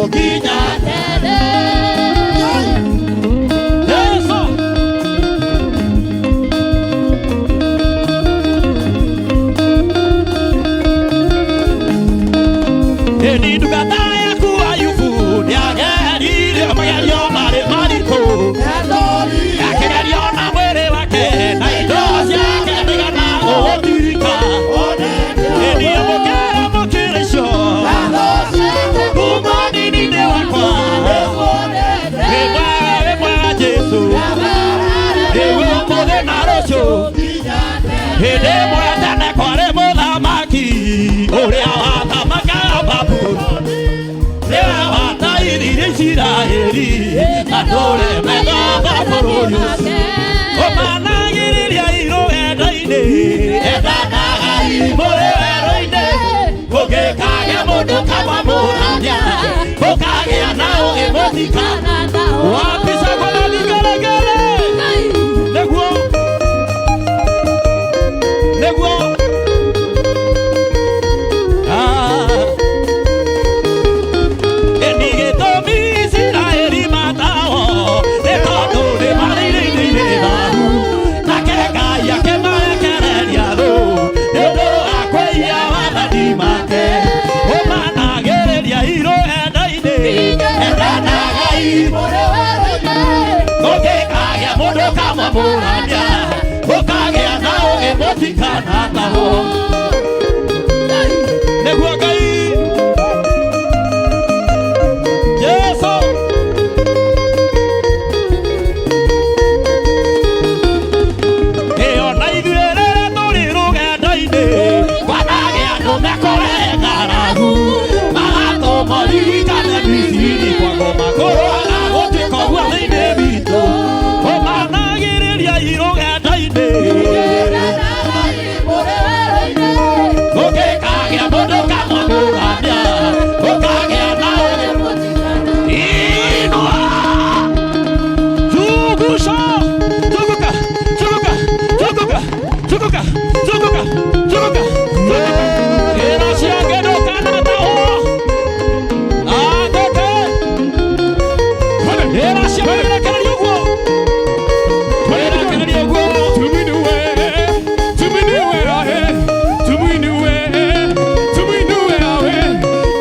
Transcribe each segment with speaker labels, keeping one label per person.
Speaker 1: Nginya tene. Yesu. Ĩni ndungata yaku Ayubu nĩageririo magerio marĩ maritũ, akĩgerio na mwĩrĩ wake na indo ciake nĩgetha gũgũtirika. Ĩni amũkĩra mũkĩra icio kuma nini-inĩ wakwa. Wĩ mwega, wĩ mwega Jesũ, rĩu ũmũthĩ na rũciũ. Hĩndĩ ĩmwe tene kwarĩ mũthamaki ũrĩa wathamakaga Babuloni, nĩwe wataithirie Isiraeli matũũre methamba bũrũri ũcio. Ũmanagĩrĩria irũgendo-inĩ, endanagai mũrĩ werũ-inĩ, kũngĩkagĩa mũndũ kamwamũrania, gũkagĩa na ũgĩ mũthika wapica na vigelegele. Nĩguo, nĩguo. Ah. Ĩni gĩtũmi Isiraeli matahwo nĩ tondũ nĩmarĩire thaahu, nake Ngai akĩmarekereria thũ nĩ ũndũ wa kwĩhia wathani make. Ũmanagĩrĩria irũgendo-inĩ, endanagai gũngĩkagĩa mũndũ kamwamũrania, gũkagĩa na ũgĩ mũtikanatahwo. Nĩguo Ngai Yesu. Ĩyo na ithuĩ rĩrĩa tũrĩ rũgendo-inĩ, kwanagĩa andũ mekũrehe ng'aragu, magatũma ũririkane Misiri kwa ngoma kũrũaga gũtuĩka ũguo thĩinĩ witũ. Ũmanagĩrĩria irũgendo-inĩ, gũngĩkagĩa mũndũ kamwamũrania, gũkagĩa na ũgĩ. Inua. Zungusha. Zunguka, zunguka, zunguka, zunguka, zunguka, zunguka, zunguka. Ĩra ciange ndũkanatahwo. Andĩke. Ĩra ciange rekereria ũguo. Rekereria ũguo.
Speaker 2: Tuminue, tuminue ahe, tuminue, tuminue ahe,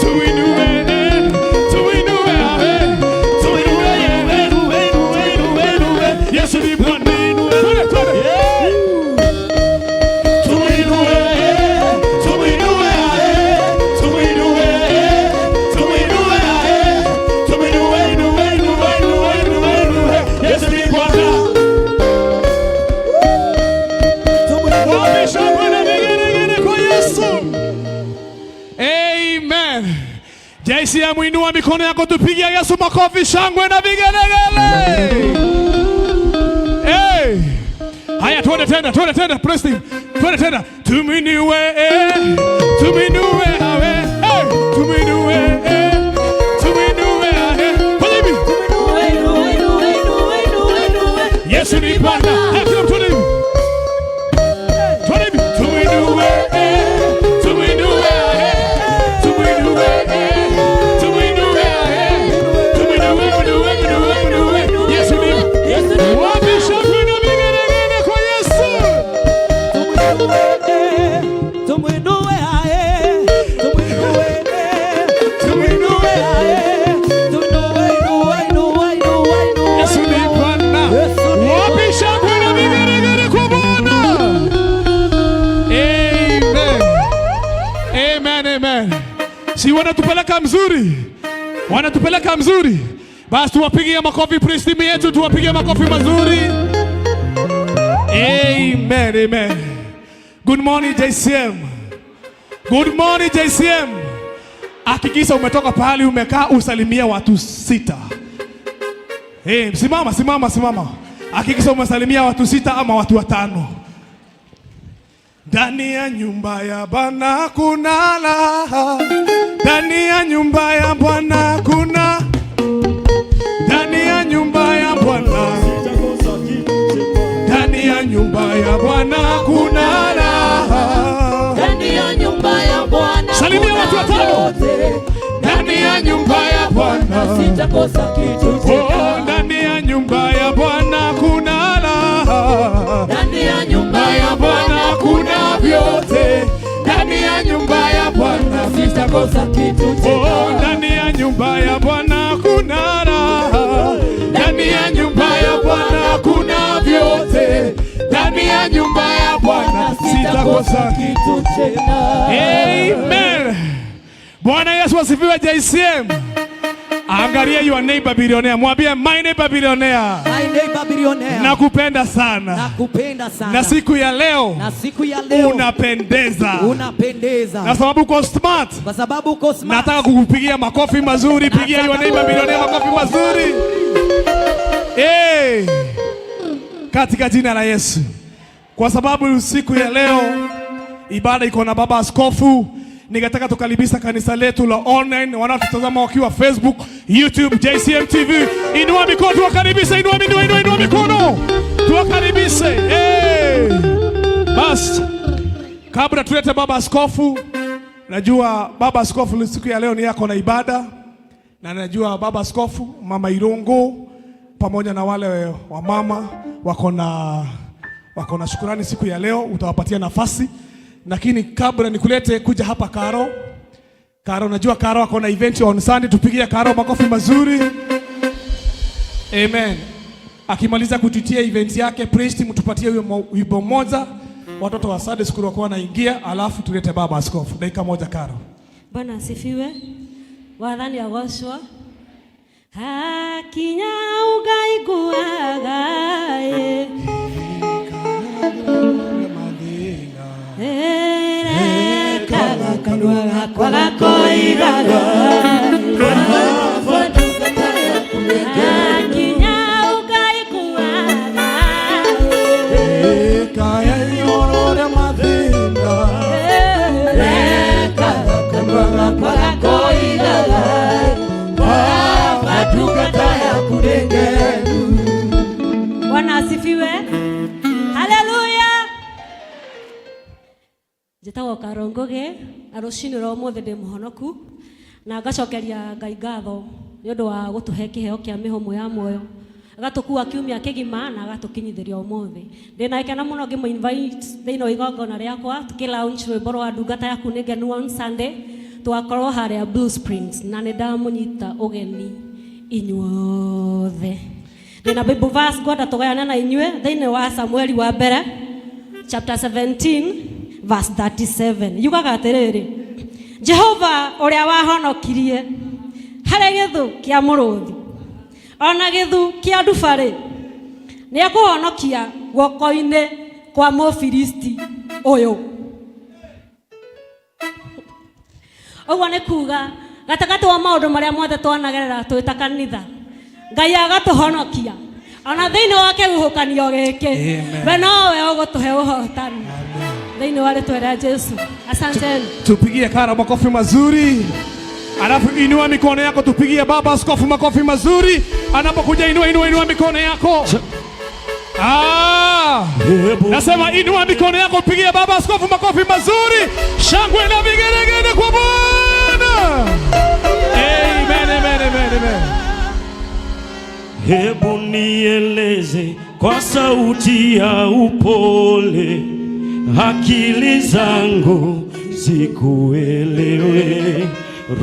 Speaker 2: tuminue, tuminue ahe, tuminue,
Speaker 1: Inue, inue, inue, inue.
Speaker 2: Yesu ni Bwana. Twende, twende.
Speaker 1: Tuinue, tuinue ae, tuinue, tuinue ae, tuinue, inue, inue, inue, inue, inue. Yesu ni Bwana.
Speaker 2: Wapi shangwe na vigelegele kwa Yesu? Amen. JCM, inua mikono yako tupigie Yesu makofi, shangwe na vigelegele. Hey. Haya, twende tena, twende tena, praise team. Twende tena. Tuminue, eh, tuminue awe, hey, tuminue, eh, tuminue awe. Fanya hivi. Yesu ni Bwana. Haya, kila mtu twende hivi. Twende hivi. Tuinue, eh, tuinue, eh, tuinue, eh, tuinue, eh, tuinue, inue, inue, inue. Yesu ni. Wapi shangwe na vigelegele kwa Yesu?
Speaker 1: Tumuinue ae, tumuinue, tumuinue ae, tumuinue, inue, inue, inue, inue.
Speaker 2: Yesu ni Bwana. Wapi shangwe na vigelegele kwa Bwana? Amen. Amen, amen. Si wanatupeleka mzuri, wanatupeleka mzuri. Basi tuwapigie makofi praise team yetu, tuwapigie makofi mazuri. Amen, amen. Good morning, JCM. Good morning, JCM. Hakikisha umetoka pahali umekaa usalimia watu sita. Hey, simama, simama, simama. Hakikisha umesalimia watu sita ama watu watano. Ndani ya nyumba ya Bwana kuna raha. Ndani ya nyumba ya Bwana kuna, ndani ya nyumba ya Bwana, ndani ya nyumba ya Bwana kuna raha.
Speaker 3: Ndani ya nyumba ya Bwana
Speaker 2: Salimia
Speaker 3: kuna
Speaker 2: watu watano.
Speaker 3: yote.
Speaker 2: Ndani ya nyumba ya Bwana
Speaker 1: sitakosa kitu
Speaker 2: Oh,
Speaker 1: tena.
Speaker 2: ndani ya nyumba ya Bwana kuna raha.
Speaker 1: Ndani ya nyumba
Speaker 2: Nyumba ya Bwana kuna vyote. Ndani ya nyumba ya Bwana
Speaker 1: sitakosa kitu
Speaker 2: Oh,
Speaker 1: tena.
Speaker 2: ndani ya nyumba ya Bwana kuna raha. Ndani ya nyumba ya Bwana kuna vyote. Ndani ya nyumba ya Bwana sitakosa
Speaker 1: kitu tena.
Speaker 2: Amen. Bwana Yesu asifiwe. JCM. Angalia your neighbor billionaire. Mwambie, "My neighbor billionaire."
Speaker 1: My neighbor billionaire.
Speaker 2: Nakupenda sana.
Speaker 1: Nakupenda sana.
Speaker 2: Na siku ya leo
Speaker 1: Na siku ya leo
Speaker 2: unapendeza.
Speaker 1: unapendeza.
Speaker 2: Na sababu uko smart,
Speaker 1: Kwa sababu uko smart.
Speaker 2: nataka kukupigia makofi mazuri. Pigia your neighbor billionaire makofi mazuri. Hey. Katika jina la Yesu. Kwa sababu siku ya leo ibada iko na baba askofu, ningetaka tukaribisha kanisa letu la online wanaotutazama wakiwa Facebook, YouTube, JCM TV. Inua mikono tuwakaribishe, inua, inua, inua, inua mikono tuwakaribishe. Hey. Bas, kabla tulete baba askofu, najua baba askofu siku ya leo ni yako na ibada, na najua baba askofu, mama Irungu pamoja na wale wa mama wako na shukurani siku ya leo, utawapatia nafasi. Lakini kabla nikulete kuja hapa Karo, Karo, najua Karo ako na event on Sunday, tupigie Karo makofi mazuri. Amen. Akimaliza kututia event yake, priest mtupatie wimbo mmoja, watoto wa Sunday school wako wanaingia, alafu tulete baba askofu. Dakika moja, Karo.
Speaker 3: Bwana asifiwe. Wathani agocwo. Hakinya ũngaiguaga ĩ. Rekaga kanua gakwa gakoigaga. Hakinya ũngaiguaga
Speaker 2: Kaya igũrũ mathĩna.
Speaker 1: Rekaga kanua gakwa gakoigaga. Baba, ndungata yaku nĩ ngenu.
Speaker 3: Bwana asifiwe. Haleluya. Njĩtagwo Karongoge na rũcinĩ rwa ũmũthĩ ndĩ mũhonoku na ngacokeria Ngai ngatho nĩ ũndũ wa gũtũhe kĩheo kĩa mĩhũmũ ya muoyo, agatũkua kiumia kĩgima na agatũkinyithĩria ũmũthĩ. Ndĩna gĩkeno mũno ngĩmũ invite thĩinĩ wa igongona rĩakwa tũkĩ launch rwĩmbo rwa "Ndungata Yaku Nĩ Ngenu" on Sunday. Tũgakorwo harĩa Blue Springs na nĩ ndamũnyita ũgeni inyuothe. Ndĩna Bible verse ngwenda tũgayane na inyuĩ thĩinĩ wa Samueli wa mbere chapter 17 verse 37. Yugaga atĩrĩrĩ, "Jehova ũrĩa wahonokirie harĩ gĩthu kĩa mũrũthi ona gĩthu kĩa ndubarĩ nĩ ekũhonokia guoko-inĩ kwa Mũfilisti ũyũ." Ũguo nĩ kuga gatagatĩ wa maũndũ marĩa mothe twanagerera twĩ ta kanitha, Ngai agatũhonokia ona thĩinĩ wa kĩhuhũkanio gĩkĩ.
Speaker 2: Amen.
Speaker 3: We nowe ũgũtũhe ũhotani thĩinĩ wa rĩtwa rĩa Jesu. Asanteni.
Speaker 2: Tupigie Karo makofi mazuri, alafu inua mikono yako, tupigie baba askofu makofi mazuri anapokuja. Inua, inua, inua mikono yako. Ah, nasema inua mikono yako, pigie baba askofu makofi mazuri, shangwe na vigelegele kwa Bwana. Amen, amen, amen, amen.
Speaker 4: Hebu nieleze kwa sauti ya upole, akili zangu zikuelewe.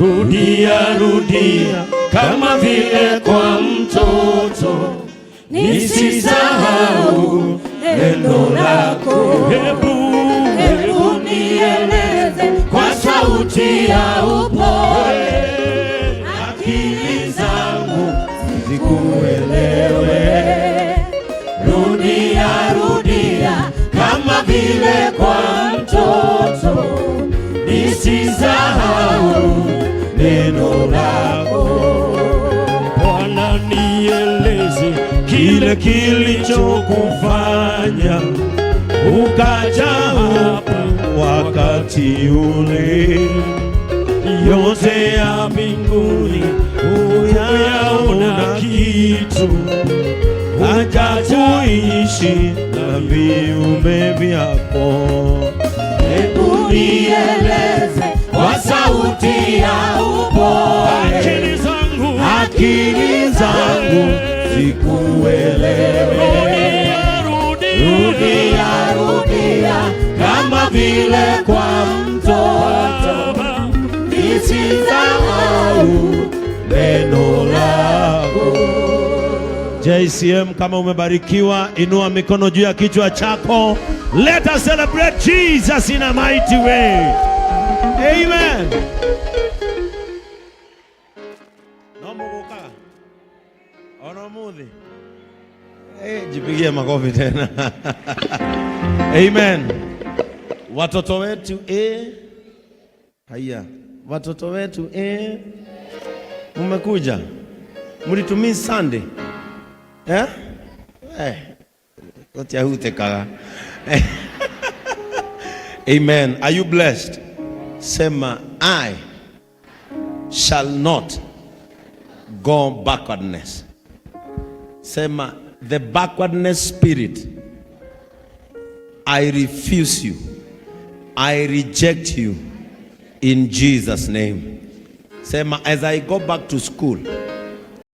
Speaker 4: Rudia, rudia kama vile kwa mtoto, nisisahau neno lako. Hebu,
Speaker 1: Hebu nieleze kwa sauti ya upole,
Speaker 4: akili zangu
Speaker 1: zikuelewe. Rudia, rudia kama vile kwa mtoto,
Speaker 4: nisisahau
Speaker 1: neno lako.
Speaker 4: Bwana, nieleze kile kilichokufanya ukaja hapa wakati ule. Yote ya mbinguni huyaona kitu, haja kuishi na viumbe vyako.
Speaker 1: Hebu nieleze kwa sauti ya upole,
Speaker 4: Akili zangu Akili zangu zikuelewe. Rudia, rudia kama vile kwa mtoto, nisisahau neno lako. JCM, kama umebarikiwa, inua mikono juu ya kichwa chako. Let us celebrate Jesus in a mighty way. Amen. No mugukaga ona muthi. Jipigie makofi tena. Amen. Watoto wetu. Haya, watoto wetu, mmekuja, mlitumii Sunday, eh? Gũtiahutĩkaga. Amen. Are you blessed? Sema, "I shall not go backwardness." Sema, "The backwardness spirit, I refuse you. I reject you in Jesus' name." Sema, "As I go back to school,